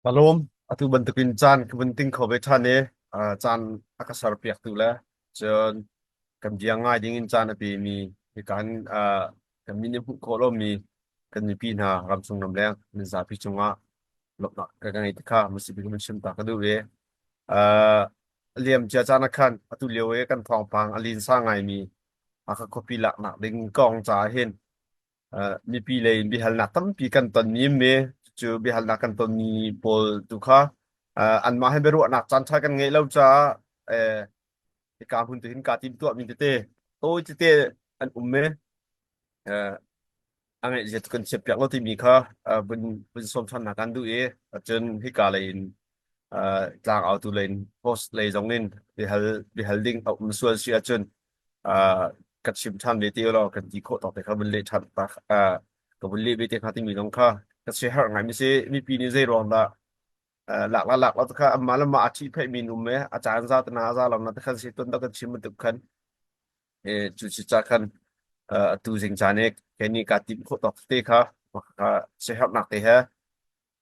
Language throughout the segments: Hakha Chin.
Ka lawm. Atu bantukin caan ka vun ting kho ve ṭhan i caan a ka serpiaktu le cun kan bia ngai dingin caan a pemi hika hin kan min i hmuh khawh lomi kan mipi hna ramchung ramleng mizapi cungah lawmhnak ka ngei ti kha hmasa bik in chim ta ka duh i liamcia caan ah khan atu lio i kan thawngpang a linsa ngaimi Hakha khuapi laknak ding kong caah hin mipi lei in biahalnak tampi kan tonmi mi cu biahalnak kan tonmi pawl tu kha anmah he biaruahnak caan ṭha kan ngeih lo caah hika hmun tu hin kaa tim tuahmi tete tawi tete an um i a ngeih zia tu kan chiatpiak lo timi kha vun vun sawm ṭhannak kan duh i cun hika lei in tlangautu lei in host lei zong in biahal biahal ding a um sual si ahcun ka chim ṭhan ve te law kan ti khawh tawk te kha vun leh ṭhan ta ka vun leh ve te kha timi zong kha ka siaherh ngai mi si. Mipi nih zei ruang dah lak la lak lo te kha amah le mah a ṭhihphaih mi um e a caan za te na za lo na te khan si ton da kan chim bantuk khan cu si ca khan atu zing caan i kei nih kaa tim khawh tawk te kha kha siaherhnak te he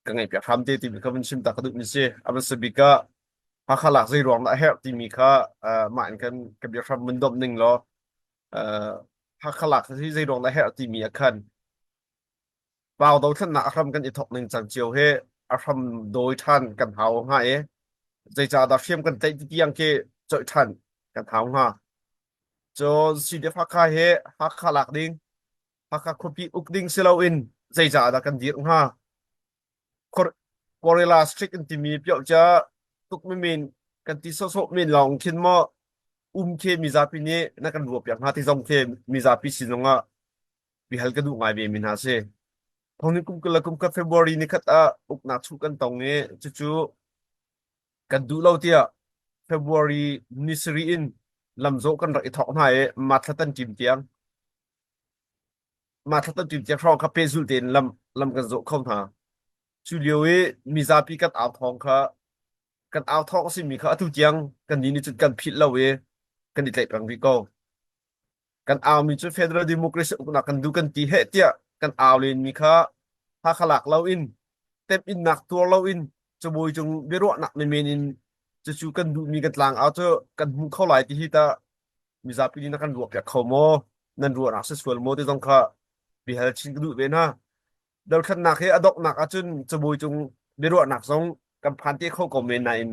ka ngaihpiak hram te timi kha vun chim ta ka duh mi si. A hmasa bik ah Hakha lak zei ruang dah a herh timi kha mah in kan ka biahram mun domh ning law Hakha lak hi zei ruang dah a herh timi ah khan Pau dothlennak a hram kan i thawk ning cang cio hi a hram dawi ṭhan kan hau hnga i zeicahdah hriam kan tlaih ti tiang khi coih ṭhan kan hau hnga. Cun CDF Hakha hi Hakha lak ding Hakha khuapi uk ding si loin zeicah dah kan dirh hnga? Gorilla Street an timi piohcia tuk men kan ti sawhsawh men lawng khin maw um khi mizapi nih na kan ruahpiak hnga ti zong khi mizapi sin zongah bihal ka duh ngai ve mi hna si. Thongni kum kul le kum khat February ni khat ah uknak chuh kan tong i cucu kan duh lo tiah February ni sarih in lamzawh kan rak i thawk hna i mah thla tan ṭim tiang mah thla tampi tiang hrawng kha pehzulh tein lam lam kan zawh kho hna. Cu lio i mizapi kan au thawng kha kan au thawng a simi kha atu tiang kan nih nih cun kan philh lo i kan i tlaih peng rih ko. Kan aumi cu Federal Democracy uknak kan duh kan ti heh tiah kan au lenmi kha Hakha lak loin temhinnak tuar loin cabuai cung biaruahnak menmen in cucu kan duhmi kan tlangau cu kan hmu kho lai ti hi tah mizapi nih na kan ruahpiak kho maw? Nan ruahnak si sual maw ti zong kha bihal chin ka duh ve hna. Dothlatnak hi a donghnak ahcun cabuai cung biaruahnak zong kan phan te kho ko men nain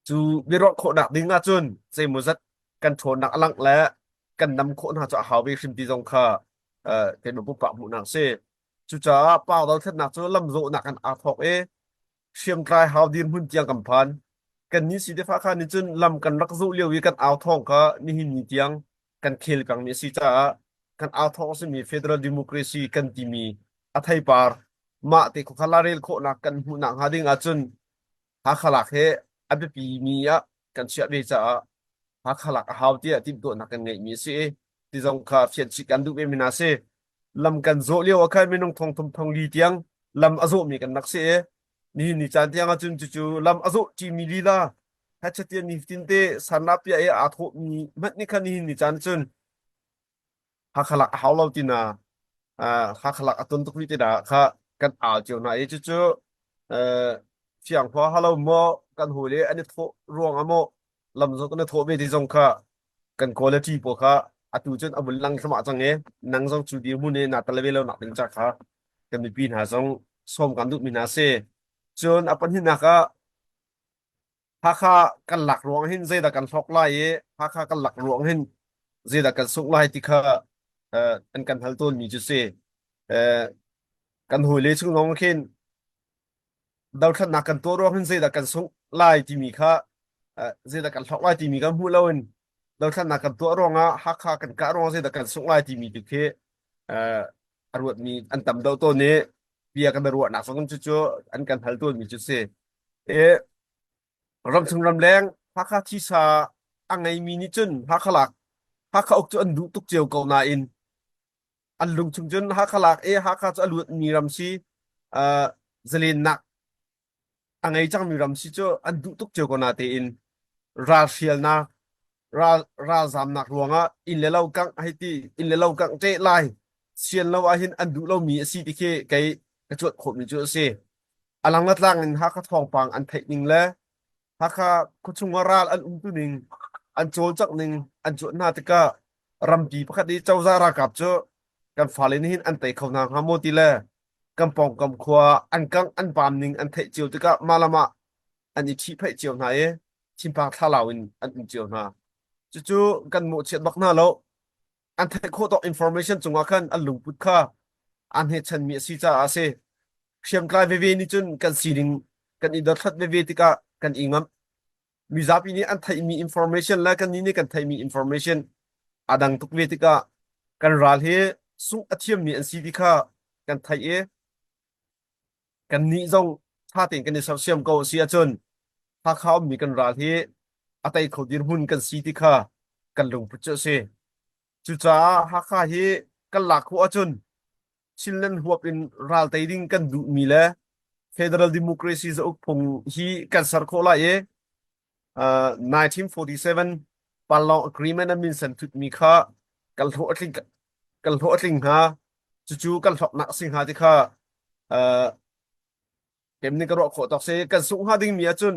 cu biaruah khawhnak ding ahcun zeimawzat kan ṭhawnnak a langh le kan nam khawh hna cu a hau ve hrim ti zong kha keimah pumpak hmuhnak a si. Cucaah pau dothlatnak cu lamzawhnak in aa thawk i hriamtlai hau dirhmun tiang kan phan. Kannih Sihdefa kha nih cun lam kan rak zawh lio i kan au thawng kha nihin ni tiang kan khel pengmi a si caah kan au thawng a simi Federal Democracy kan timi a theipar mah te khuakhan lairel khawhnak kan hmuhnak hnga ding ahcun Hakha lak hi a biapi mi ah kan chiah ve caah Hakha lak a hau tiah timhtuahnak kan ngeihmi a si i ti zong kha fianchih kan duh ve mi hna si. Lam kan zawh lio ah khan minung thong thum thong li tiang lam a zawhmi kan rak si i nihin ni caan tiang ahcun cucu lam a zawh ṭimi lila hachatian nifatin te sanlapia i aa thawhmi hmanh nih khan nihin ni caan cun Hakha lak a hau lo tina Hakha lak a ton tuk rih tina kha kan au cio hna i cucu fiang khua halo maw kan hawile an i thawh ruang ah maw lam zong kan i thawh ve ti zong kha kan quality pawl kha atu cun a vun lang thluahmah cang i nang zong cu dirhmun i naa tel ve lo nak ding ca kha kan mipi hna zong sawm kan duhmi hna si. Cun a pahnihnak ah Hakha kan lak ruang hin zeidah kan hlawk lai i Hakha kan lak ruang hin zeidah kan sungh lai ti kha an kan hal tawnmi cu si. Kan hawile chung zong khin dothlatnak kan tuah ruang hin zeidah kan sungh lai timi kha zeidah kan hlawk lai timi kan hmuh loin dothlatnak kan tuah ruangah Hakha kan kah ruangah zeidah kan sungh lai timi tu khi a ruatmi an tam deuh tawn i bia kan i ruahnak zong cucu an kan hal tawnmi cu si. I ramchung ramleng Hakha thisa a ngeimi nih cun Hakha lak Hakha uk cu an duh tuk cio ko nain an lungchung cun Hakha lak i Hakha cu a luatmi ram si zalennak a ngei cangmi ram si cu an duh tuk cio ko natein ralhrialnak ral ralzamnak ruangah inn le lo kangh hei ti inn le lo kangh ṭeh lai sian lo ahhin an duh lomi a si ti khi kei ka cuanh khawhmi cu a si. A lang le tlang in Hakha thawngpang an theih ning le Hakha khuachung ah ral an umtu ning, an cawlcangh ning an cuanh hna tikah rampi pakhat i cozah ralkap cu kan fale nih hin an tei kho hna hnga maw ti le kan pawngkam khua an kangh an paam ning an theih cio tikah mah le mah an i ṭhihphaih cio hna i thinphang thlalau in an um cio hna. Cucu kan mawhchiat bak hna lo. An theih khawh tawk information cungah khan an lungput kha aa hnechanmi a si caah a si. Hriamtlai veve nih cun kan sining kan i dothlat veve tikah kan i ngamh. Mizapi nih an theihmi information le kannih nih kan theihmi information aa dang tuk ve tikah kan ral hi sungh a thiammi an si ti kha kan theih i kannih zong ṭha tein kan i sersiam ko a si ahcun Hakha ummi kan ral hi a tei kho dirhmun kan si ti kha kan lungput cu a si. Cucaah Hakha hi kan lak khawh ahcun Chinland huap in ral tei ding kan duhmi le Federal Democracy zauk phung hi kan ser khawh lai i 1947 Panglong Agreement a minsen thutmi kha kan hlawh a tling kan hlawh a tling hnga. Cucu kan hlawknak a si hnga ti kha kem nih ka ruah khawh tawk si. Kan sungh hnga dingmi ahcun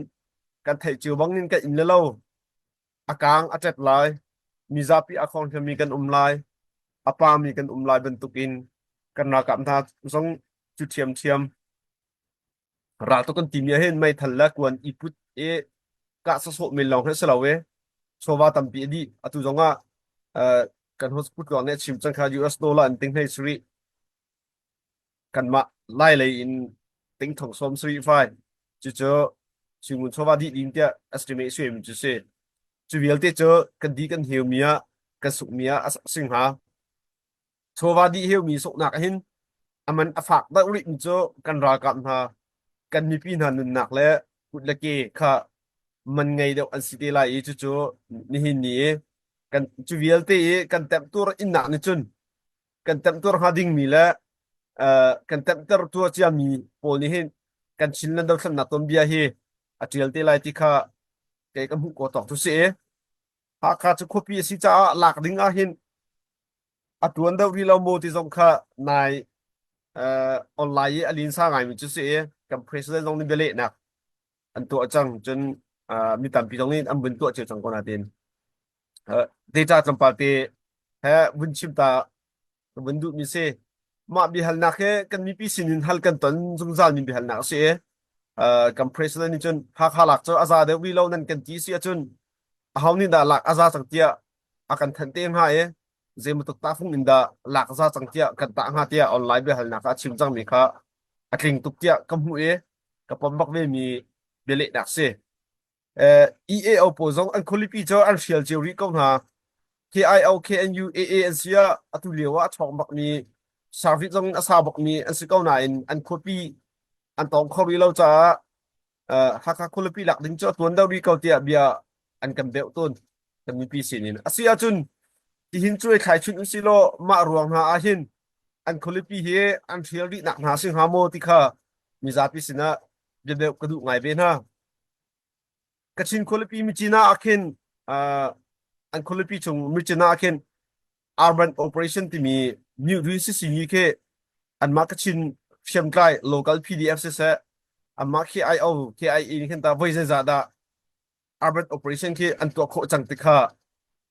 kan theih cio bangin kan inn le lo a kaang a ṭet lai, mizapi a khong hliammi kan um lai, a pami kan um lai bantukin kan ralkap hna zong cu ṭhiamṭhiam. Raltuk kan timi ahhin meithal le kuan i put i kah sawsawh men lawng hi a si lo i chawva tampi a dih. Atu zong ah kan host Pu Tluang nih a chim cang kha US dollar in ting hlei sarih kanmah Lai lei in ting thong sawm sarih fai cucu suingun chawva dih ding tiah estimate suimi cu si. Cu vialte cu kan di kan heumi ah kan sukmi ah a si hnga. Chawva dih heumi suknak ah hin a man a fak deuh rihmi cu kan ralkap hna kan mipi hna nunnak le kut le ke kha man ngei deuh an si te lai i cucu nihin ni i kan cu vialte i kan temhtur innak nih cun kan temhtur hnga dingmi le kan temhter tua ciami pawl nih hin kan Chinland dothlennak tuanbia hi a ṭial te lai ti kha kei ka hmuh ko tawk cu si i Hakha cu khuapi a si caah lak ding ah hin a ṭuan deuh rih lo maw ti zong kha nai online i a linsa ngaimi cu si i kan president zong nih bialehnak an tuah cang cun mi tampi zong nih an vun tuah cio cang ko natin data tlawmpal te he vun chim ta ka vun duhmi si. Mah biahalnak hi kan mipi sinin hal kan ton zungzal mi biahalnak a si i kan president nih cun Hakha lak cu a za deuh rih lo nan kan ti si ahcun aho nih dah lak a za cang tiah a kan thanh te hnga i zeibantuk tahfung in dah lak za cang tiah kan tah hnga tiah online biahalnak ah a chim cangmi kha a tling tuk tiah ka hmuh i ka pom bak ve mi bialehnak si. EAO pawl zong an khualipi cu an hrial cio rih ko hna. KIO, KNU, AA an si ah atu lio ah a ṭhawng bakmi service zong in a sau bakmi an si ko nain an khuapi an tawng kho rih lo caah Hakha khualipi lak ding cu a tuan deuh rih ko tiah bia an kan beuh tawn kan mipi sinin. A si ahcun tihin cuai thlai chun usih law mah ruang hna ah hin an khualipi hi an hrial rih nak hna si hnga maw ti kha mizapi sinah biabeuh ka duh ngai ve hna. Kachin khualipi Myitkyina ah khin an khualipi chung Myitkyina ah khin urban operation timi Myohrin sisini khi anmah Kachin hriamtlai local PDF siseh anmah KIO KIA nih khin ta voi zeizah dah urban operation khi an tuah khawh cang ti kha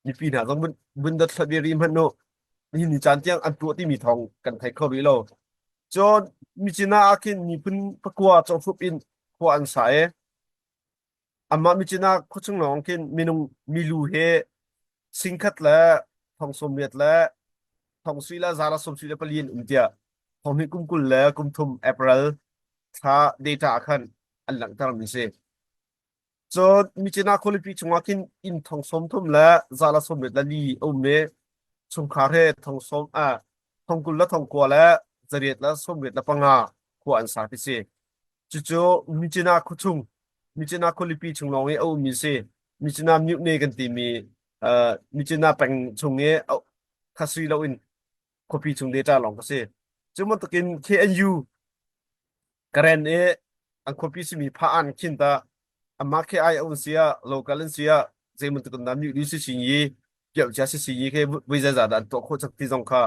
mipi hna zong vun dot ve rih hmanh u. Nihin ni caan tiang an tuah timi thawng kan thei kho rih lo. Cun Myitkyina ah khin miphun pakua cawhhrup in khua an sa i Amah Myitkyina khuachung lawng khin minung milu hi singkhat le thong sawmriat le thong sui le za le sawmsui le pali an um tiah thong hnih kum 20 le kum thum April thla data ah khan an langhter mi si. Cun Myitkyina khualipi chungah khin inn thong 30 le za le 84 le li a um i chungkhar he thong sawm thong 20 le thong kua le zariat le 85 khua an sa ti si. Cucu Myitkyina khuachung, Myitkyina khualipi chung lawng i a ummi si. Myitkyina Myone kan timi Myitkyina peng chung i kha si loin khuapi chung data lawng ka si. Cu bantukin KNU Karen i an khuapi simi Pha-an khin ta amah KI a un si ah local an si ah zeibantuk in dah Myone si sin i piahcia si si i khi voi zeizah dah an tuah khawh cang ti zong kha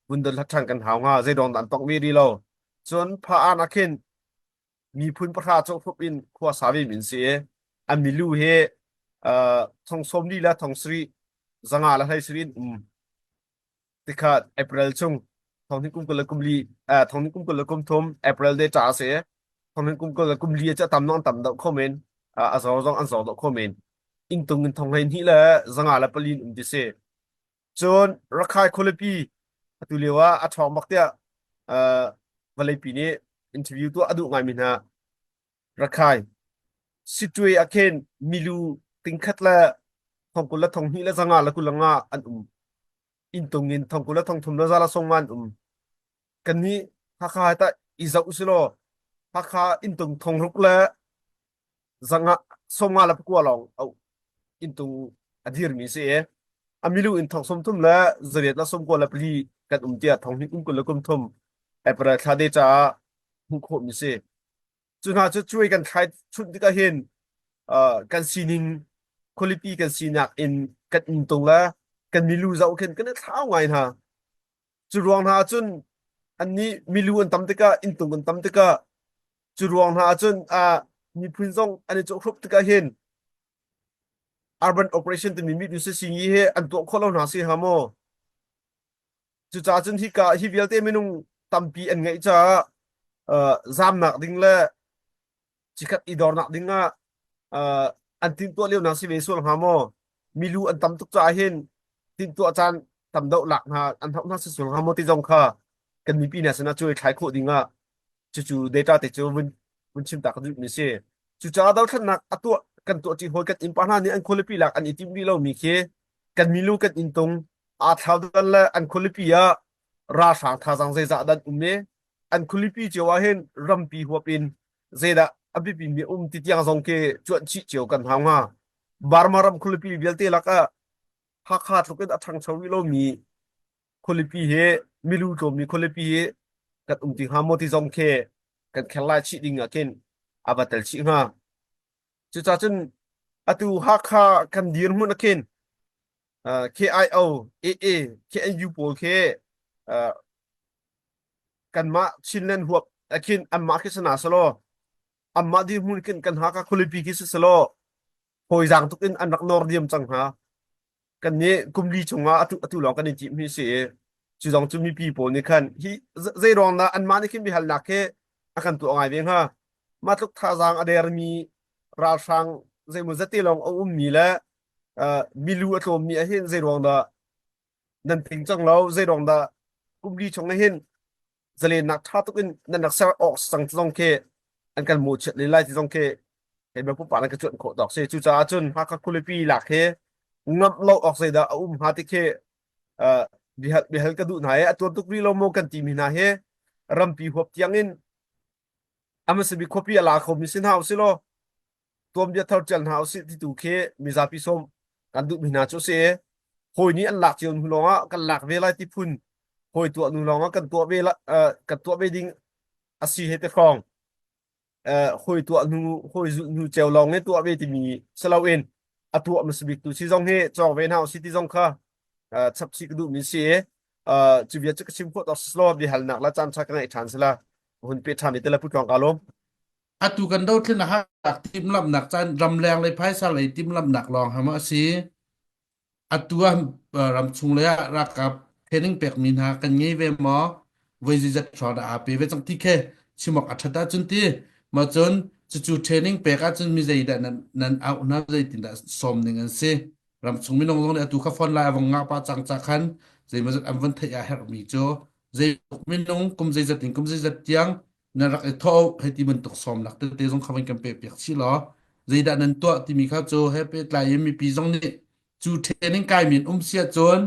vun don hlat ṭhan kan hau hnga. Zeidawng dah an tongh ve rih lo. Cun Pha-an ah khin. Miphun pahra cawhhrup in khua sa ve min si i an milu hi thong 40 le thong sarih zanga le hlei sarih in um. Tikha April chung thong hnih kum 20 le kum li thong hnih kum 20 le kum thum April de cha si thong hnih kum 20 le kum li cu tam nong tam deuh kho men a zor zong an zor deuh kho men inn tung in thong 12 le zanga le pali in um ti si. Cun Rakhine khualipi atu lio ah a ṭhawng bak tiah vawleipi nih interview tuah a duh ngaimi hna Rakhine Sittwe ah khin milu tingkhat le thongkul le thonghnih le zanga le 25 an um. Inntung in thongkul le thongthum le za le sawmnga an um. Kannih Hakha hi tah i zoh usilaw Hakha inntung thongruk le zanga 50 le pakua lawng a inntung a dirmi si i a milu in thong 30 le zariat le 94 le pali kan um tiah thong hnih kum 20 le kum thum April thla de caah hmuh khawhmi si. Cu hna cu cuai kan thlai chunh tikah hin kan sining khualipi kan sinak in kan inntung le kan milu zoh khin kan i thlau ngai hna. Cu ruang hna ahcun annih milu an tam tikah inntung an tam tikah cu ruang hna ahcun miphun zong an i cawhhrup tikah hin urban operation timi mit sisingi hi an tuah khawh lo hna si hnga maw? Cucaah cun hika hi vialte minung tampi an ngeih caah zamnak ding le cikhat i dornak ding ah an timhtuah lio hna si ve sual hnga maw? Milu an tam tuk caah hin timhtuah caan tam deuh lak hna an hauh hna si sual hnga maw ti zong kha kan mipi hna sinah cuai thlai khawh ding ah cucu data te cu vun vun chim ta ka duhmi si. Cucaah dothlennak a tuah kan tuah ṭi hawi kan innpa hna nih an khualipi lak an i timh rih lomi khi kan milu kan inntung aa thlau dan le an khualipi ah ralhrang thazaang zeizah dan um i an khualipi cio ah hin rampi huap in zeidah a biapi mi um ti tiang zong khi cuanh chih cio kan hau hnga. Burma ram khualipi vialte lakah Hakha tluk in a ṭhangcho rih lomi khualipi hi milu tlawmmi khualipi hi kan um ti hnga maw ti zong khi kan kherhlai chih ding ah khin a va tel chih hnga. Cucaah cun atu Hakha kan dirhmun ah khin KIO, AA, KNU pawl khi kanmah Chinland huap khin anmah khi sana selaw anmah dirhmun khin kan Hakha khualipi khi si selaw fawizaang tuk in an rak nawr diam cang hnga. Kan nih kum li chungah atu atu lawng kan i timh hi si i cu zong cu mipi pawl nih khan hi zei ruang dah anmah nih khin biahalnak hi a kan tuah ngai ve hnga. Mah tluk thazaang a dermi ralhrang zeimaw zate lawng a ummi le milu a tlawmmi ah hin zei ruang dah nan ting cang lo zei ruang dah kum li chung ah hin zalennak ṭha tuk in nan rak ser awk cang zong khi an kan mawhchiat len lai ti zong khi keimah pumpak nan ka cuanh khawh tawk si. Cucaah cun Hakha khualipi lak hi ngamh lo awk zeidah a um hnga ti khi biahal biahal ka duh hna i a tuan tuk rih lo maw kan timi hna hi rampi huap tiang in a hmasa bik khuapi a la khomi si hna usih law tuanbia thar ṭial hna usih ti tu khi mizapi sawm kan duhmi hna cu a si i hawi nih an lak cio hnu lawngah kan lak ve lai ti phun hawi tuah hnu lawngah kan tuah ve kan tuah ve ding a si he te hrawng hawi tuah hnu hawi zulh hnu ceu lawng i tuah ve timi si loin a tuah hmasa bik tu si zong hi cawng ve hna usih ti zong kha chapchih ka duhmi si i cu bia cu ka chim khawh tawk si law biahalnak la caan ṭha ka ngeih ṭhan si la hun pe ṭhan i te la pu tlawng ka lawm. Atu kan dothlen a hak timhlamhnak caan ramleng lei phaisa lei timhlamhnak lawng ham a si. Atu ah ramchung lei ah ralkap training pekmi hna kan ngei ve maw? Voi zeizat hrawng dah aa pe ve cang ti khi chim awk a ṭhat ahcun ti. Mah cun cucu training pek ahcun mi zeidah nan, nan auh hna zeitindah sawm ning an si. Ramchung minung zong nih atu kha phone lai a vong ngah pah cang ca khan zeimawzat an von theih a herhmi cu zei minung kum zeizat in kum zeizat tiang nan rak i thawh hei ti bantuk sawmnak tete zong kha van kan pehpiak chih law zeidah nan tuah timi kha cu he pehtlai in mipi zong nih cu training kaimi an um si ahcun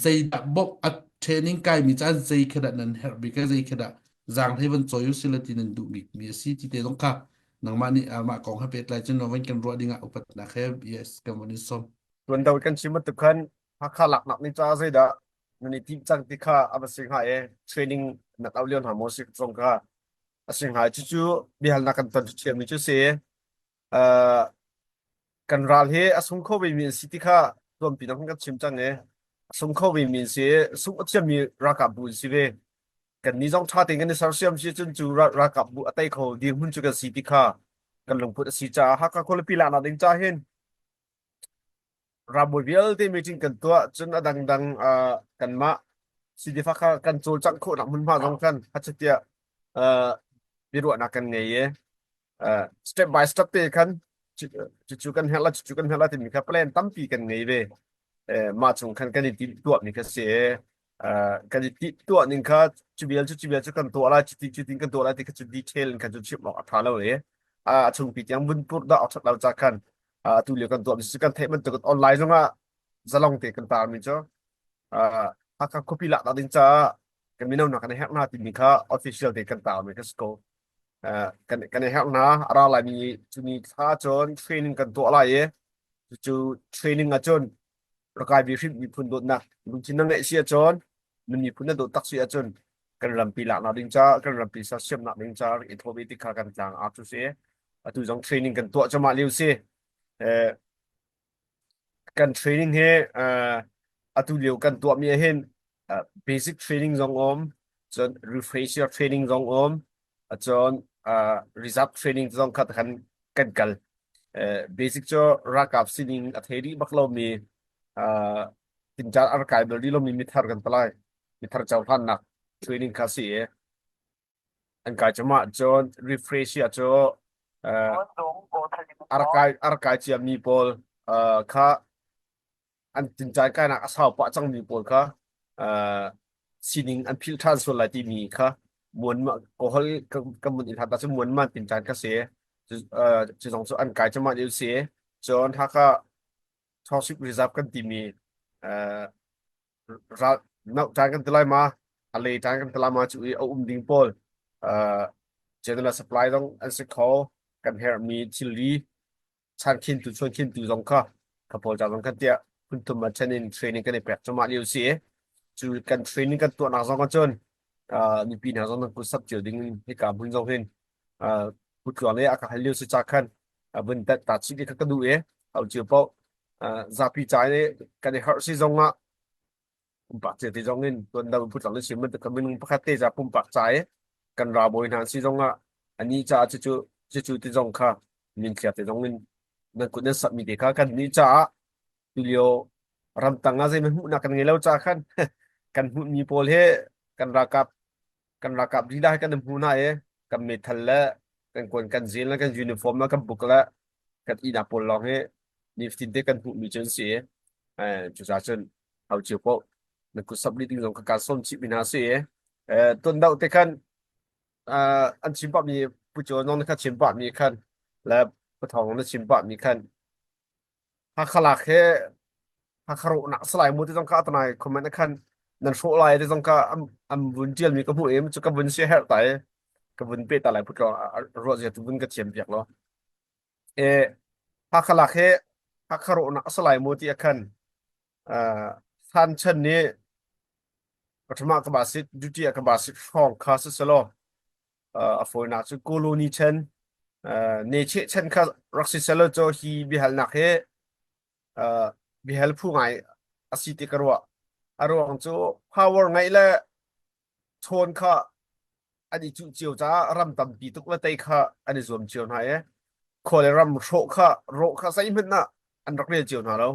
zeidah bawmh a training kaimi caan zei khi dah nan herh bik zei khi dah zaang hlei van cawi usila ti nan duh bikmi a si ti te zong kha nangmah nih mah kong he pehtlai cun van kan ruah dingah upatnak he yes kan van in sawm. Tuan do kan chim bantuk khan Hakha laknak ni ca zeidah nan i timh cang ti kha a va si hnga i training nak au lio hna maw si zong kha a si hnga. Cucu biahalnak kan ton thiammi cu si. Uh, kan ral hi a sung kho vemi an si ti kha tuanpi nang kan chim cang i a sung kho vemi an si sung a thiammi ralkapbu an si ve. Kan nih zong ṭha tein kan i sersiam si cun cu ralkap bu a tei kho dirhmun cu kan si ti kha kan lungput a si caah Hakha khualipi laknak ding ca hin rambawi vialte meeting kan tuah cun a dangdang kanmah CDF kha kan cawlcangh khawhnak hmunhma zong khan hachatiah biaruahnak kan ngei i step by step te khan cucu kan herh la cucu kan herh la timi kha plan tampi kan ngei ve. Mah chung khan kan i timhtuah mi kha si kan i timhtuah ning kha cu vial cu cu vial cu kan tuah lai cuti cutin kan tuah lai ti kha cu detail in khan cu chim awk a ṭha lo i a chungpi tiang vun purh dah awk ṭhat lo ca khan atu lio kan tuah mi cu kan theih bantuk online zongah zalong te kan tar mi cu Hakha khuapi lak ding caah kan mino hna kan i herh hna timi kha official te kan tar mi kha si ko. Kan i herh hna. A ra laimi cuni thla cun training kan tuah lai i cucu training ahcun rakai bi hrim miphun dawtnak lungthin na ngeih si ahcun na miphun na dawt tak si ahcun kan rampi laknak ding ca kan rampi sersiamnak ding ca i thawh ve ti kha kan tlang a cu si. Atu zong training kan tuah cuahmah lio si. Kan training hi atu lio kan tuahmi ah hin basic training zong um, cun refresher training zong um, cun reserve training zong kha kan kan kal. Basic cu ralkap sining a thei rih bak lomi tinṭan a rak kai bal rih lomi mithar kan palai. Mithar cohlannak training kha si i an kai cuahmah. Cun refresher cu a rak kai a rak kai ciami pawl kha an tinṭan kainak a sau pah cangmi pawl kha sining an philh ṭhan sual lai timi kha muan kawhol kan mun in hlat ahcun muanman tinṭan kha si. Cu zong cu an kai cuahmah lio si. Cun Hakha Township Reserve kan timi ral noh ṭan kan ti lai ma a le ṭan kan ti lai ma cu i a um ding pawl general supply zong an si kho kan herhmi thilri chankhintu chuankhintu zong kha ka pawl ca zong kan tiah phunthum ah chen in training kan i pek cuahmah lio si i cu kan training kan tuahnak zong ahcun mipi hna zong nan kut sap cio ding in hika hmun zong hin putluang le a ka hal lio si ca khan vun tet ta chih kha ka duh i au cio paoh zapi ca i kan i harh si zong ah pumpak cio ti zong in tuan dam phutlang le sim bantuk minung pakhat te ca pumpak ca i kan ralbawi hna si zong ah ani caah cucu cucu ti zong kha min thliak te zong in nan kut nan sap mi te kha kan nih caah tulio ramtang ah zeihmanh hmuhnak kan ngei lo ca khan kan hmuhmi pawl he kan ralkap kan ralkap lila he kan hmu hna i kan meithal le kan kuan kan zel le kan uniform le kan buk le kan ihnak pawl lawng hi nifatin te kan hmuhmi cu an si i cucaah cun ho cio paoh na kut sap ding zong ka kaan sawm chih mi hna si i tuan deuh te khan an chim pah mi Pu Caw Nong kha chim pah mi khan le Pu Thawng na chim pah mi khan Hakha lak he Hakha rawhnak salai mu ti zong kha atanai comment ah khan nan hrawh lai ti zong kha an vun tial mi ka hmuh i cu ka vun si herh ta i ka vun pe ta lai put law ruah zia tu vun ka thiam piak law. E Hakha lak he Hakha rawhnak salai mu ti ah khan San chan nih pathuma ka ba sit duty ah ka ba sit hrawng kha si selaw a fawinak cu colony chan ne cheh chan kha rak si selaw cu hi biahalnak hi biahal phu ngai a si ti ka ruah. A ruang cu power ngeih le chawn kha an i cuh cio caah ram tampi tuk le tei kha an i zuam cio hna i khua le ram hrawh kha rawh kha zeihmanh ah an rak rel cio hna lo.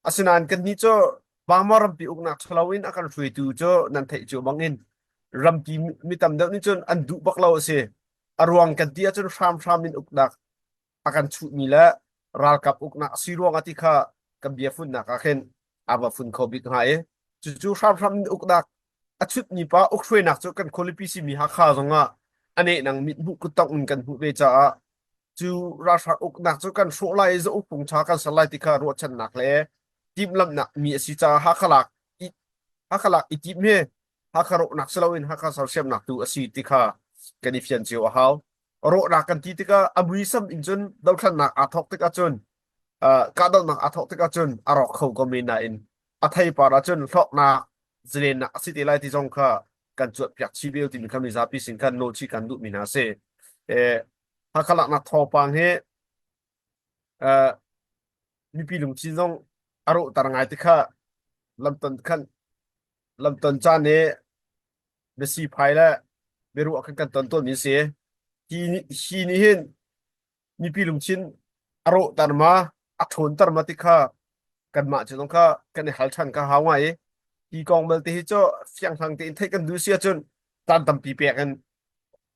Asinain kannih cu Burma rampi uknak ṭhalo in a kan hruaitu cu nan theih cio bangin rampi mi tam deuh nih cun an duh bak lo a si. A ruang kan ti ahcun hramhram in uknak a kan chuhmi le ralkap uknak a si ruangah ti kha kan bia funnak ah khin a va fun kho bik hnga i cucu hramhram in uknak a chutmi pa ukhruainak cu kan khualipi simi Hakha zongah a nehnang mithmuh kuttongh in kan hmuh ve caah cu ralhrang uknak cu kan hrawh lai i zauk phung ṭha kan ser lai ti kha ruahchannak le timhlamhnak mi a si caah Hakha lak i Hakha lak i tim hi Hakha rawhnak si loin Hakha sersiamnak tu a si ti kha kan i fian cio a hau. Rawhnak kan ti tikah a muisam in cun dothlannak aa thawk tikah cun kahdohnak aa thawk tikah cun a rawk kho ko men nain a theipar ah cun hlawknak zalennak a si te lai ti zong kha kan cuanhpiak chih ve timi kha mizapi sin khan nawlchih kan duhmi hna a si. Hakha laknak thawngpang hi mipi lungthin zong a rawhter ngai ti kha lamton khan lamton caan i. Biasi phai le biaruah kan kan ton tawnmi a si. Hi hi nih hin mipi lungthin a rawhter ma, a ṭhawnter ma ti kha kanmah cu zong kha kan i hal ṭhan ka hau ngai i hi kong belte hi cu fianghlang tein theih kan duh si ahcun caan tampi pek in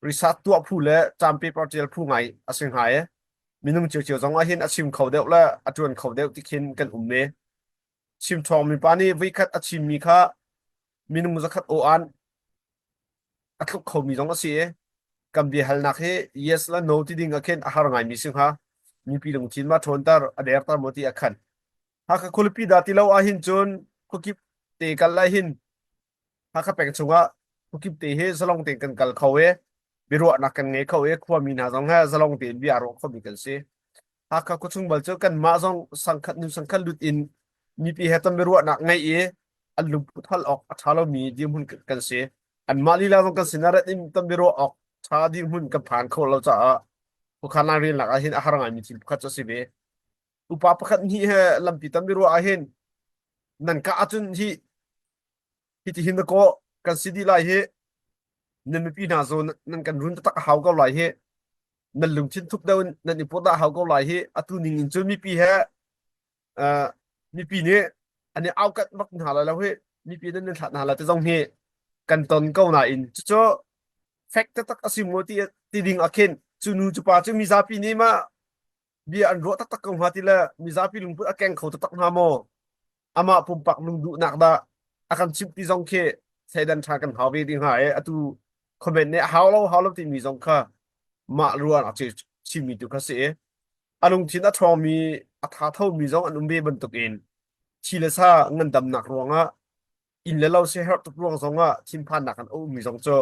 research tuah phu le caan paper ṭial phu ngai a si hnga i minung ciocio zong ah hin a chim kho deuh le a ṭuan kho deuh ti khin kan um ve. Chim ṭhawngmi pa nih voikhat a chimmi kha minung zakhat aw-an a tluk khomi zong a si i kan biahalnak hi yes le no ti ding ah khin a har ngaimi si hnga. Mipi lungthin ma ṭhawnter a derter maw ti a khan. Hakha khualipi dah ti lo ahhin cun khuakip te kal lai hin Hakha peng chungah khuakip te hi zalong tein kan kal kho i biaruahnak kan ngei kho i khuami hna zong he zalong tein bia ruah khomi kan si. Hakha khuachung bal cu kanmah zong sangkhat hnu sangkhat lut in mipi he ton biaruahnak ngeih i an lungput hal awk a ṭha lomi dirhmun kan si. Anmah lila zong kan sinah rat in ton biaruah awk ṭha dirhmun kan phan kho lo caah khuakhan lairelnak ah hin a har ngaimi thil pakhat cu a si ve. Upa pakhat hnih he lampi ton biaruah ah hin nan kah ahcun hi hitihin na kaw kan si dih lai hi nan mipi hna zawn nan kan run taktak a hau ko lai hi nan lungthin thup deuh in nan i put a hau ko lai hi atu ning in cun mipi he uh, mipi nih an i aukat bak hna lai lo hi mipi nan nan thlah hna lai ti zong hi kan ton ko nain cucu fact taktak a si maw ti ti ding ah khin cu nu cu pa cu mizapi nih mah bia an ruah taktak ko hnga ti le mizapi lungput a keng kho taktak hnga maw amah pumpak lungduhnak dah a kan chimh ti zong khi thleidan ṭha kan hau ve ding hnga i atu comment nih hau lo hau lo timi zong kha mah ruang ah chimmi tu kha si i a lungthin a ṭhawngmi a tha thomi zong an um ve bantukin thi le sa ngandamnak ruangah inn le lo siaherh tuk ruang zongah thinphannak an ummi zong cu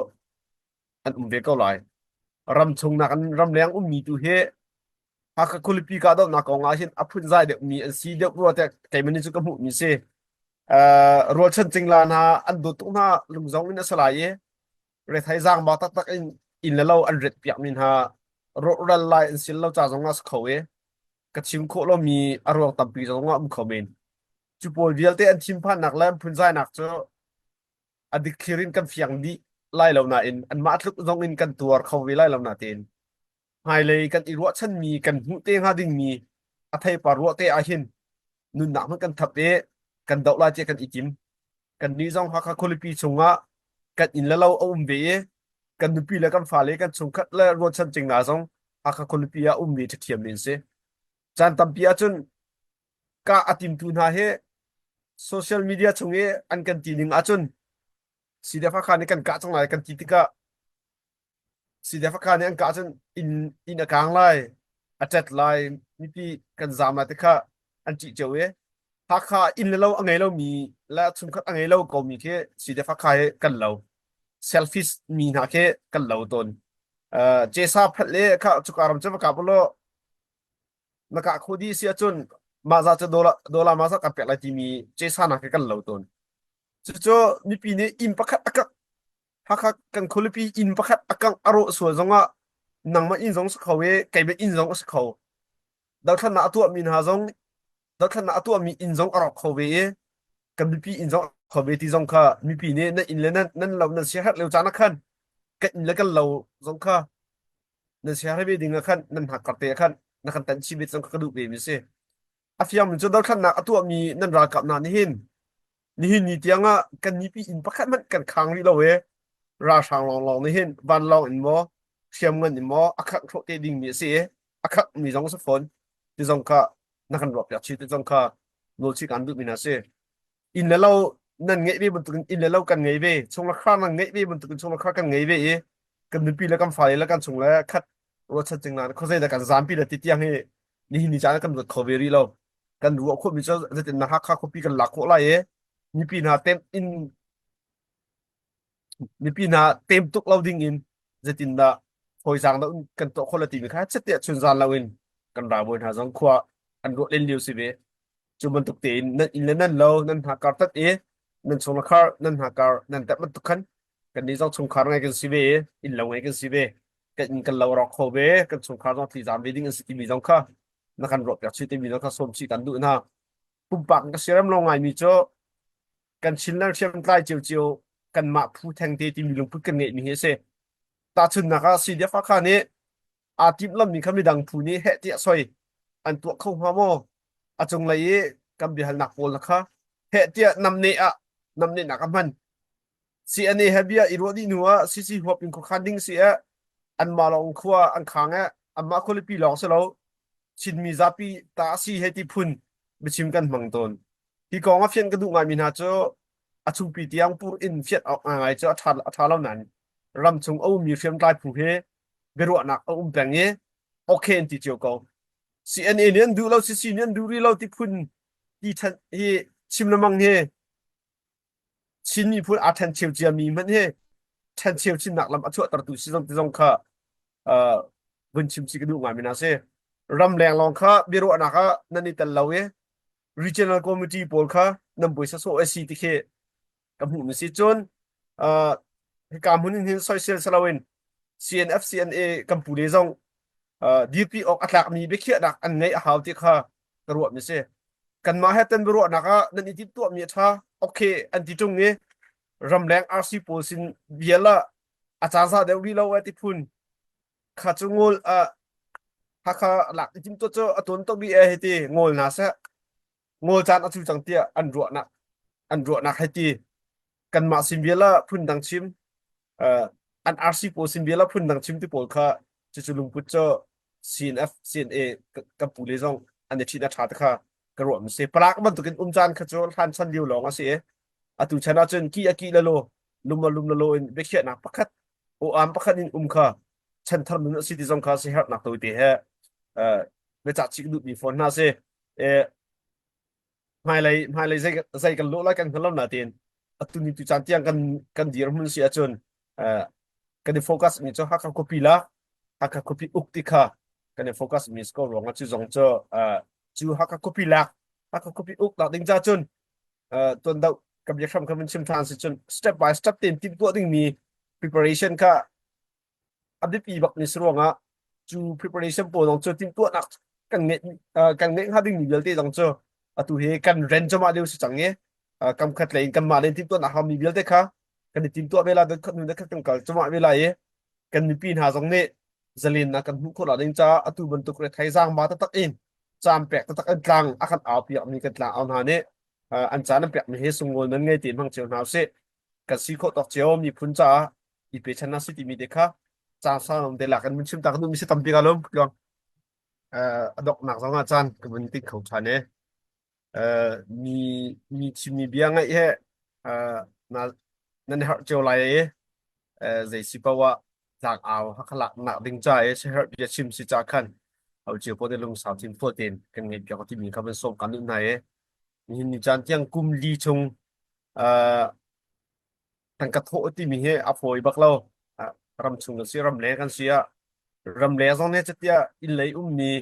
an um ve ko lai. Ram chungnak in ramleng ummi tu hi Hakha khualipi kahdohnak kong ah hin a phunzai deuhmi an si deuh rua tiah keimah nih cu ka hmuhmi si. Uh, rualchan cingla hna an dawt tuk hna lungzong in a si lai i rethei zaangba taktak in inn le lo an ret piakmi hna rawhral lai an sil lo ca zong ah si kho i ka chim khawh lomi a ruang tampi zong ah um kho men. Cu pawl vialte an thinphannak le an phunzainak cu a dikthlir in kan fiang dih lai lo nain anmah tluk zong in kan tuar kho ve lai lo natein hmailei kan i ruahchanmi kan hmuh te hnga dingmi a theipar ruah te ah hin nunnak hmanh kan thap i kan doh lai tiah kan i tim. Kannih zong Hakha khualipi chungah kan inn le lo a um ve i kan nupi le kan fale kan chungkhat le ruahchan cingla zong Hakha khualipi ah ummi ṭhathiam in si. Caan tampi ahcun kah a timtu hna hi social media chung i an kan ti ning ahcun CDF Hakha nih kan kah cang lai kan ti tikah CDF Hakha nih an kah cun inn inn a kaang lai a ṭet lai mipi kan zaam lai ti kha an ṭih cio i Hakha inn le lo a ngei lomi le chungkhat a ngei lo komi khi CDF Hakha hi kan lo selfish mi hna khi kan lo tawn. Uh, Jesa phat le kha cuka ram cu va kap ulaw na kah khawh dih si ahcun mah zah cu dollar dollar mah zah kan pek lai timi cesa nak hi kan lo tawn. Cucu mipi nih inn pakhat a kangh Hakha kan khualipi inn pakhat a kangh a rawh sual zongah nangmah inn zong si kho i keimah inn zong a si kho. Dothlatnak a tuahmi hna zong dothlatnak a tuahmi inn zong a rawk kho ve i kan mipi inn zong a rawk kho ve ti zong kha mipi nih nan inn le nan nan lo nan siaherh lio caan ah khan kan inn le kan lo zong kha nan siaherh ve ding ah khan nan hnakkar te ah khan na kan tanh chih ve zong kha ka duh ve mi si. A fiangmi cu dothlatnak a tuahmi nan ralkap hna nih hin nihin ni tiang ah kan mipi inn pakhat hmanh kan khang rih lo i ralhrang lawnglawng nih hin vanlawng in maw hriamngan in maw a khangh hrawh te dingmi a si i a khangh mi zong a si fawn ti zong kha na kan ruahpiak chih ti zong kha nawlchih kaan duhmi hna a si. Inn le lo nan ngeih ve bantukin inn le lo kan ngei ve chung le khar nan ngeih ve bantukin chung le khar kan ngei ve i kan nupi le kan fale le kan chung le khat ruahchan cing na khuazei dah kan zampi le ti tiang hi nihin ni caan ah kan ruat kho ve rih lo kan ruah khawhmi cu zeitin na Hakha khuapi kan lak khawh lai i mipi hna tem in mipi hna tem tuk lo ding in zeitindah fawizaang dah kan tuah khawh la timi kha chiat chunzan lo in kan ralbawi hna zong khua an ruah len lio si ve cu bantuk tein nan inn le nan lo nan hna kar tat i nan chung le khar nan hna kar nan tep bantuk khan kan nih zong chungkhar ngai kan si ve i inn lo ngai kan si ve kan inn kan lo rawk kho ve kan chungkhar zong tli-zaam ve ding an si timi zong kha na kan ruah piak chih timi zong kha sawm chih kan duh hna pumpak ka siarem lo ngaimi cu kan Chinland hriamtlai ciocio. kanmah phu thengte timi lungput kan ngeihmi hi a si. Tahchunhnak ah CDF Hakha nih aa timhlammi kha midang phu nih heh tiah soi an tuah kho hnga maw? A cunglei i kan biahalnak pawl kha heh tiah namneh ah namnehnak a hman. CNA he bia i ruah dih hnu ah CC huap in khuakhan ding si eh anmah lawng khua an khang eh anmah khualipi lawng si lo Chinmi zapi ta a si he ti phun biachim kan hmang tawn. Hi kong a fian ka duh ngaimi hna cu a chungpi tiang pur in fiat awk ngai cu a ṭha a ṭha lo nain ramchung a ummi hriamtlai phu he biaruahnak a um peng i okay an ti cio ko. CNA nih an duh lo, CC nih an duh rih lo ti phun ti ṭhen hi chim lengmang hi Chin miphun aa ṭhencheu ciami hmanh hi ṭhencheu chinnak lam a chuahtertu si zong ti zong kha uh, vun chim si ka duh ngaimi hna si. Ramleng lawng kha biaruahnak ah nan i tel lo i regional committee pawl kha nan buai sawsawh a si ti khi ka hmuh mi si. Cun uh, hika hmun in hin soisel si loin CNF CNA kan pu le zong uh, dirpi awk a tlakmi biakhiahnak an ngeih a hau ti kha ka ruah mi si. Kanmah he tan biaruahnak ah nan i timhtuahmi a ṭha. Okay an ti ṭung i ramleng RC pawl sin vial ah a caan za deuh rih lo eh ti phun kha cu ngol ah Hakha lak i timhtuah cu a tuan tuk rih eh hei ti ngol hna seh ngol caan a cu cang tiah an ruahnak an ruahnak hei ti kanmah sin vial ah phundang chim an RC pawl sin vial ah phundang chim ti pawl kha cucu lungput cu CNF CNA kan pu le zong an i ṭhit a ṭha te kha ka ruah mi si palak bantukin um caan kha cu hlan chan lio lawng a si i atu chan ahcun ki a ki lalo lum a lum lalo in biakhiahnak pakhat aw am pakhat in um kha chanthar nun a si ti zong kha si herhnak tawite he biacah chih duhmi fawn hna si hmailei hmailei zei zei kan lawh lai kan hngal lo nain atu ni tu caan tiang kan kan dirhmun si ahcun kan i focus mi cu Hakha khuapi la Hakha khuapi uk ti kha kan i focus mi ko ruangah cu zong cu cu Hakha khuapi lak Hakha khuapi uk nak ding ca cun tuan deuh ka biahram kha mun chim than si cun step by step tein timhtuah ding mi preparation kha a biapi bak mi si ruangah cu preparation pawl zong cu timhtuahnak kan ngeih kan ngeih hnga dingmi vialte zong cu atu hi kan ren cuahmah lio si cang i kam khat lei in kanmah len timhtuahnak haumi vialte kha kan i timtuah ve la dot khat hnu dot khat kan kal cuahmah ve lai i kan mipi hna zong nih zalennak kan hmuh khawh ding caah atu bantuk rethei zaangba taktak in caan pek taktak in tlang a kan au piakmi kan tlang au hna nih an caan an pekmi hi sunglawi nan ngei te hmang cio hna usih kan si khawh tawk cio miphun caah i pechan na si timi te kha caan sau te lak in mun chim ta ka duhmi si tampi ka lum tluang a donghnak zong ah caan ka vun ting kho ṭhan e mi mi chimmi bia ngaih he na nan i harh cio lai e zei si paoh ah tlak au hakhalak nak ding ca e siherh bia chim si ca khan hau cio paoh te lungsau thin fuat tein kan ngeih piak timi kha van sawm kan duh hna e nihin ni caan tiang kum li chung tangka thawh timi hi a fawi bak lo. Ramchung kan si, ramleng kan si ah ramleng zong nih catiah inn lei ummi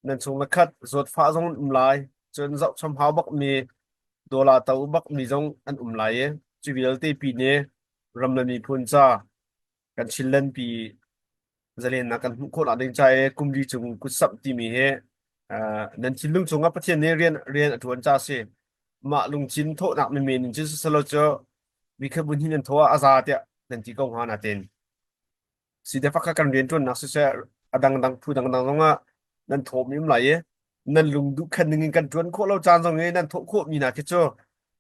nan chung le khat zawtfah zong an um lai. Cun zohchom hau bakmi dawla to bakmi zong an um lai i cu vialte pi nih ram le miphun ca kan Chinland pi zalennak kan hmuh khawh nak ding ca i kum li cung kutsamh timi hi nan thinlung cungah Pathian nih rian rian a ṭuan ca si. Mah lungthin thawhnak menmen in cun siselaw cu mi kha vun hin nan thaw ah a za tiah nan ti ko hnga natin sidefak kha kan rian ṭuannak siseh a dangdang phu dangdang zongah nan thawhmi um lai i nan lung duh khan ning in kan ṭuan khawh lo caan zong i nan thawh khawhmi hna khi cu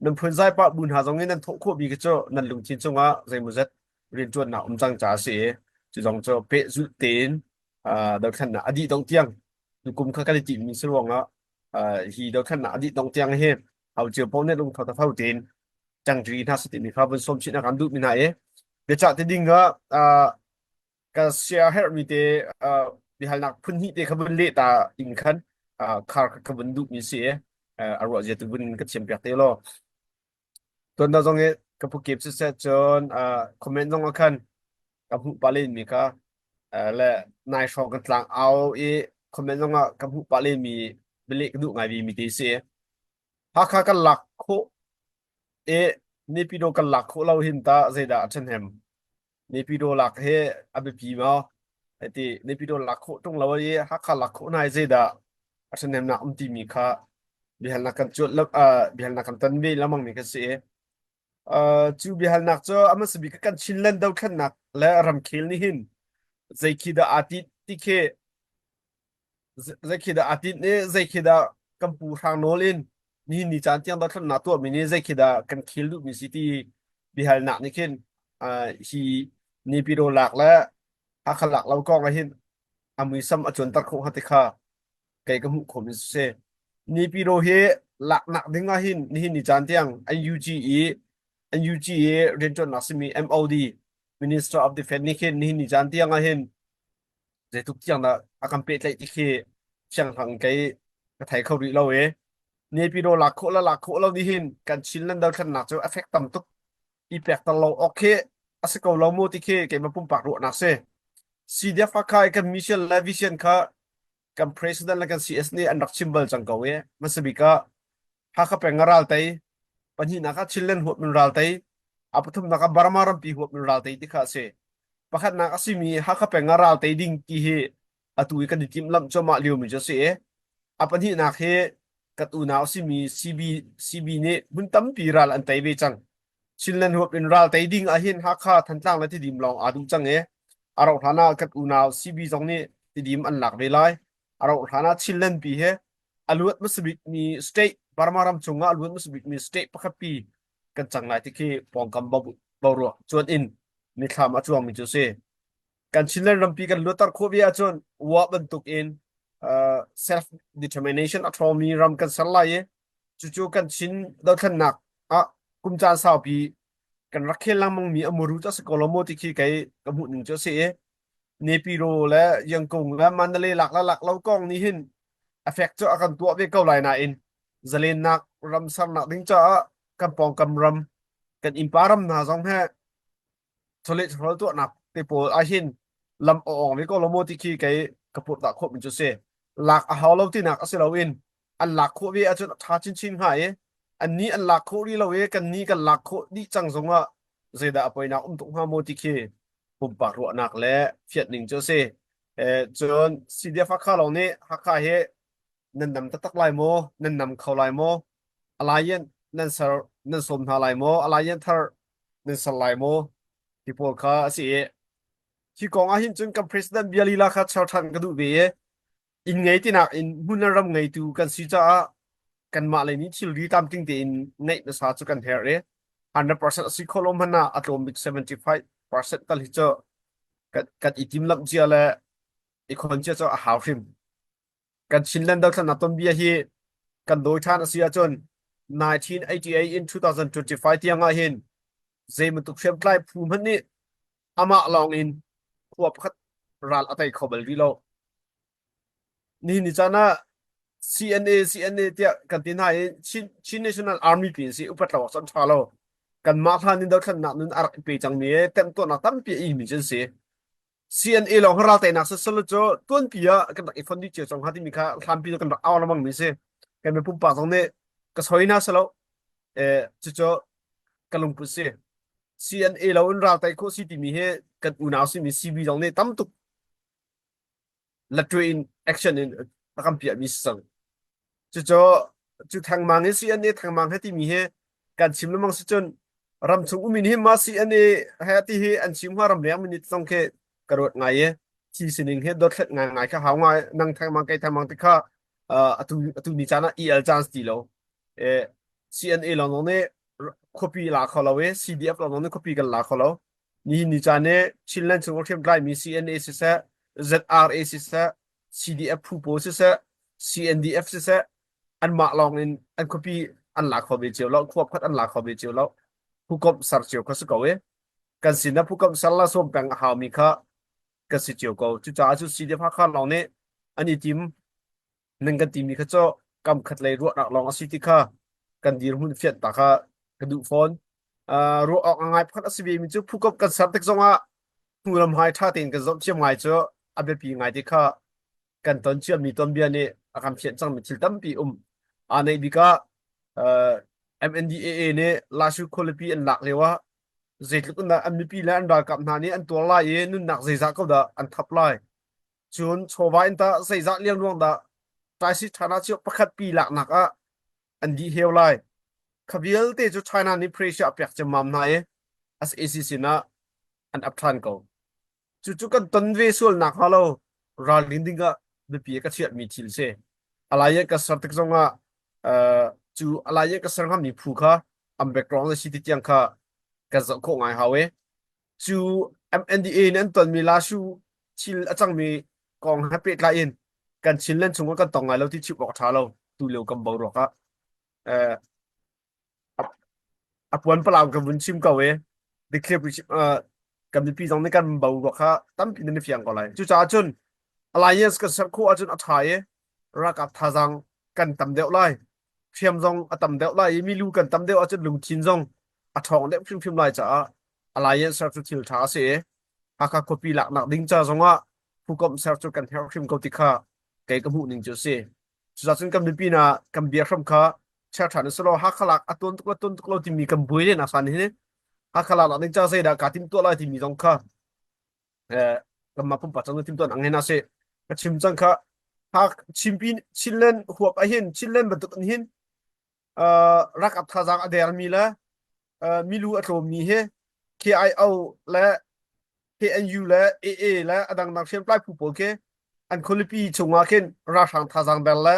nan phunzai pah bu hna zong i nan thawh khawhmi khi cu nan lungthin cungah zeimawzat rianṭuannak um cang ca a si i cu zong cu pehzulh tein dothlennak a dih dongh tiang tukum kha kan i timhmi si ruangah hi dothlennak a dih dongh tiang hi ho cio paoh nih lungtho tho tein ṭangṭi hna seh timi kha vun sawm chih kan duhmi hna i biacah ti ding ah ka siaherhmi te biahalnak phun hnih te kha vun leh ta in khan khar ka vun duhmi si i a ruah zia tu vun ka thiam piak te law tuan da zong i ka pukip siseh cun comment zong ah khan ka hmuh pah len mi kha le nai hrawng kan tlang au i comment zong ah ka hmuh pah len mi bialeh ka duh ngai mi te si Hakha kan lak khawh i Naypyidaw kan lak khawh lo hin ta zeidah a ṭhahnem? Naypyidaw lak hi a biapi maw? Hiti Naypyidaw lak khawh ṭung lo i Hakha lak khawh hna hi zeidah a ṭhahnemnak um timi kha biahalnak kan cuanh biahalnak kan ton ve lengmang mi kan si i. Cu biahalnak cu a hmasa bik kan Chinland dothlennak le ramkhel nih hin zei khi dah aa tinh ti khi zei khi dah aa tinh i zei khi dah kan pu Hrang Nawl in nihin ni caan tiang dothlennak tuahmi nih zei khi dah kan khel duhmi si ti biahalnak nih khin hi Naypyidaw lak le Hakha lak lo kong ah hin a muisam a cuanter khawh hnga ti kha kei ka hmuh khawhmi si. Naypyidaw hi laknak ding ah hin nihin ni caan tiang NUG i NUG i rianṭuannak simi MOD Minister of Defense nih khin nihin ni caan tiang ah hin zeitluk tiang dah a kan pehtlaih ti khi fianghlang kei ka thei kho rih lo i Naypyidaw lak khawh le lak khawh lo nih hin kan Chinland dothlennak cu a fek tam tuk i pekter lo awk khi a si ko lo mu ti khi keimah pumpak ruahnak si. CDF Hakha i kan mission le vision kha kan president le kan CS nih an rak chim bal cang ko i hmasa bik ah Hakha peng ah ral tei, pahnihnak ah Chinland huap in ral tei, a pathumnak ah Burma rampi huap in ral tei ti kha a si. Pakhatnak a simi Hakha peng ah ral tei ding ti hi atu i kan i timhlamh cuahmah liomi cu a si i a pahnihnak hi kan unau a simi CB, CB nih hmun tampi ral an tei ve cang. Chinland huap in ral tei ding ahhin Hakha, Thantlang le Tidim lawng aa duh cang i a rauh hlan ah kan unau CB zong nih Tidim an lak ve lai. A rauh hlan ah Chinland pi hi a luat hmasa bikmi state Burma ram chungah a luat hmasa bikmi state pakhat pi kan cang lai ti khi pawngkam boruak cuan in mithlam a cuangmi cu a si. Kan Chinland rampi kan luatter khawh ve ahcun wa bantuk in uh, self determination a ṭhawngmi ram kan ser lai i cucu kan Chin dothlennak ah kum caan saupi kan rak khel lengmang mi a muru cu a si ko lo maw ti khi kei ka hmuh ning cu a si i Nepiro le Yangkung le Mandalay lak le lak lo kong nih hin effect cu a kan tuah ve ko lai nain zalennak ram sernak ding caah kan pawngkam ram kan innpa ram hna zong he chawleh chawhrawl tuahnak te pawl ahhin lam a awng ve ko lo maw ti khi kei ka purhdah khawh mi cu si. Lak a hau lo tinak a si loin an lak khawh ve ahcun a ṭha chinchin hnga i annih an lak khawh rih lo i kannih kan lak khawh dih cang zongah zeidah a poinak um tuk hnga maw ti khi pumpak ruahnak le fianhning cu a si. Eh, cun CDF Hakha lawng nih Hakha hi nan nam taktak lai maw? Nan nam kho lai maw? Alliance nan ser nan sawm hna lai maw? Alliance thar nan ser lai maw? Ti pawl kha a si i hi kong ah hin cun kan president bia lila kha char ṭhan ka duh ve i inn ngei tinak in hmun le ram ngeitu kan si caah kanmah lei nih thilri tlamtling tein ngeih hmasa cu kan herh i 100% a si khawh lo hmanh ah a tlawm bik 75% tal hi cu kan, kan i timlamh cia le i khon cia cu a hau hrim. Kan Chinland dothlennak tonbia hi kan dawi ṭhan a si ahcun 1988 in 2025 tiang ah hin zei bantuk hriamtlai phu hmanh nih amah lawng in khua pakhat ral a tei kho bal rih lo. Nihin ni caan ah CNA CNA tiah kan ti hna i Chin, Chin National Army pi an si upat lo awk cu an ṭha lo. Kanmah hlan in dothlennak nun a rak i pe cangmi i temtuarnak tampi a ingmi cu an si. CNA lawng hi ral teinak sisal cu tuanpi ah kan rak i fon dih cio cang hnga timi kha hlanpi cu kan rak au lengmang mi si. Kan mi pumpak zong nih ka soi na si lo. Eh, cucu ka lungput si. CNA lo in ral tei khawh si timi hi kan unau simi CB zong nih tam tuk latwe in action in a kan piahmi si cang. Cucu cu thangmang hi CNA thangmang he timi hi kan chim lengmang si cun ramchung umin hi ma CNA he ti hi an chim hnga ramleng minit zong khi ka ruat ngai i thi sining hi dothlet ngai ngai kha hau ngai nang thangmang kei thangmang ti kha atu atu ni caan ah EL chance ti lo e CNA lawng lawng nih khuapi la kho lo i CDF lawng lawng nih khuapi kan la kho lo Nihin ni caan i Chinland chung hriamtlai mi CNA siseh, ZRA siseh, CDF phu pawl siseh, CNDF siseh, anmah lawng in an khuapi an la kho ve cio lo, khua pakhat an la kho ve cio lo. Phukomh ser cio kha si ko i kan sin ah phukomh ser la sawm peng a haumi kha kan si cio ko. Cucaah cu CDF Hakha lawng nih an i tim nan kan timi kha cu kam khat lei ruahnak lawng a si ti kha kan dirhmun fianh ta kha ka duh fawn. Uh, ruah awk ngai pakhat a si ve mi cu phukomh kan ser tik zongah hnulam hai ṭha tein kan zoh thiam ngai cu a biapi ngai ti kha kan ton ciami tonbia nih a kan fianh cangmi thil tampi um. Aa neih bik ah uh, MNDAA nih Lashu khualipi an lak lio ah zeitluk in dah an mipi le an ralkap hna nih an tuar lai i nunnak zeizah ko dah an thap lai. Cun chawva in tah zeizah liangluang dah ṭaisi ṭhan ah cio pakhat pi laknak ah an dih heu lai. Kha vialte cu China nih pressure a pek ciammam hna i SAC sinah an ap ṭhan ko. Cucu kan ton ve sual nakhnga lo ralrin ding ah biapi ka chiahmi thil si. Alliance ka ser tik zongah uh, cu alliance ka ser hngami phu kha an background le si ti tiang kha kan zoh khawh ngai hau i cu MNDA nih an tonmi Lashu thil a cangmi kong he pehtlai in kan Chinland chungah kan tong ngai lo ti chim awk a ṭha lo tu lio kan boruak ah uh, a puan palau ka vun chim ko i dikthliar kan mipi zong nih kan boruak kha tampi nan i fiang ko lai. Cucaah cun alliance kan ser khawh ahcun a ṭha i ralkap thazaang kan tam deuh lai. Hriam zong a tam deuh lai i milu kan tam deuh ahcun lungthin zong a ṭhawng deuh hrimhrim lai caah alliance ser cu thil ṭha a si i Hakha khuapi laknak ding ca zongah phukomh ser cu kan herh hrim ko ti kha kei ka hmuh ning cu a si. Cucaah cun kan mipi hna kan bia hram kha chia ṭhan usih law Hakha lak a tuan tuk lo tuan tuk lo timi kan buai len asan hin Hakha lak nak ding ca zeidah kaa tim tuah lai timi zong kha eh kanmah pumpak cang tim tuan ang hin a si. Ka chim cang kha Hak Chinpi Chinland huap ahhin Chinland bantuk in hin uh, rakap thazaang a dermi le uh, milu a tlawmmi hi KIO le KNU le AA le a dangdang hriamtlai phu pawl khi an khualipi chungah khin ralhrang thazaang der le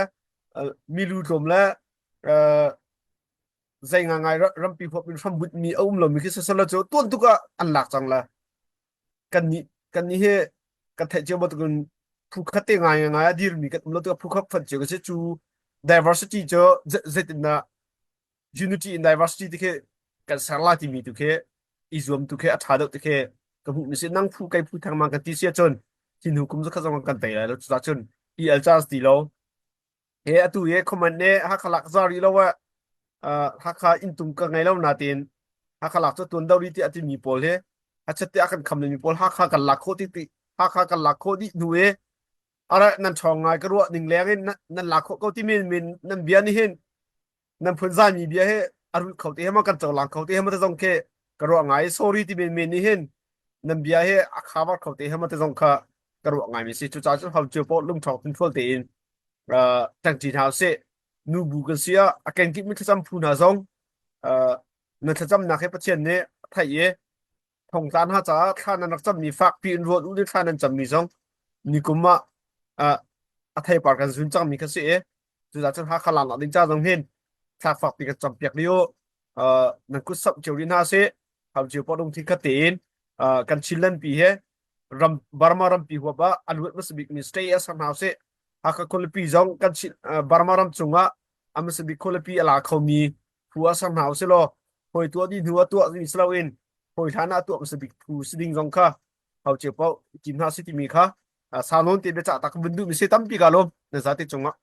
milu tlawm le zei ngai rampi huap in hrambunh mi a um lomi khi sisala cu tuan tuk ah an lak cang la kan nih kan nih hi kan theih cio bantukin phu khat te ngai ngai a dirmi kan um lo tikah phu khat fan cio ka si cu diversity cu zeitindah unity in diversity ti khi kan ser la timi tu khi i zuam tu khi a ṭha deuh ti khi ka hmuh mi si nang phu kai phu thangmang kan ti si ahcun hi hnu kum zakhat zong kan tei lai lo cucah cun EL chance ti lo he atu he comment ne Hakha lak za rih lo ah Hakha inntung ka ngei lo natin Hakha lak cu tuan do ri ti a timi pawl he a chat te a kan kham mi pawl Hakha kan lak khawh ti ti Hakha kan lak khawh dih hnu e ara nan ṭhawng ngai ka ruah ning leng in nan lak khawh ko ti min min nan bia ni hin nan phunzai mi bia he a rulh kho te he ma kan cohlang kho te he ma te zong khi ka ruah ngai sorry ti men men nih hin nan bia he a khabar kho te he ma te zong kha ka ruah ngai mi si cucaah cun hau cio poh lungṭhawng thinfual tein ṭangṭi hna usih nu bu kan si ah a kenkip mi thlacam phu hna zong na thlacamnak he Pathian nih a theih i thongtla hna caah thla nan rak cammi fakpi in ruat u le thla nan cammi zong nikum ah a theipar kan zun cangmi kha si i cucaah cun Hakha lang ding ca zong hin thlak fakpi kan campiak lio nan kut samh cio rih hna sih hau cio pawh lungthin khat tein kan Chinland pi he ram Burma rampi huap ah a luat hmasa bik mi state ah ser hna usih Hakha khualipi zong kan Chin Burma ram cungah a hmasa bik khualipi a la khomi phu ah ser hna usih law hawi tuah dih hnu ah tuah ding si loin hawi hlan ah tuah hmasa bik phu si ding zong kha hau cio paoh i tim hna si timi kha sau nawn te biacah tak vun duh mi si tampi ka lawm na zate cungah.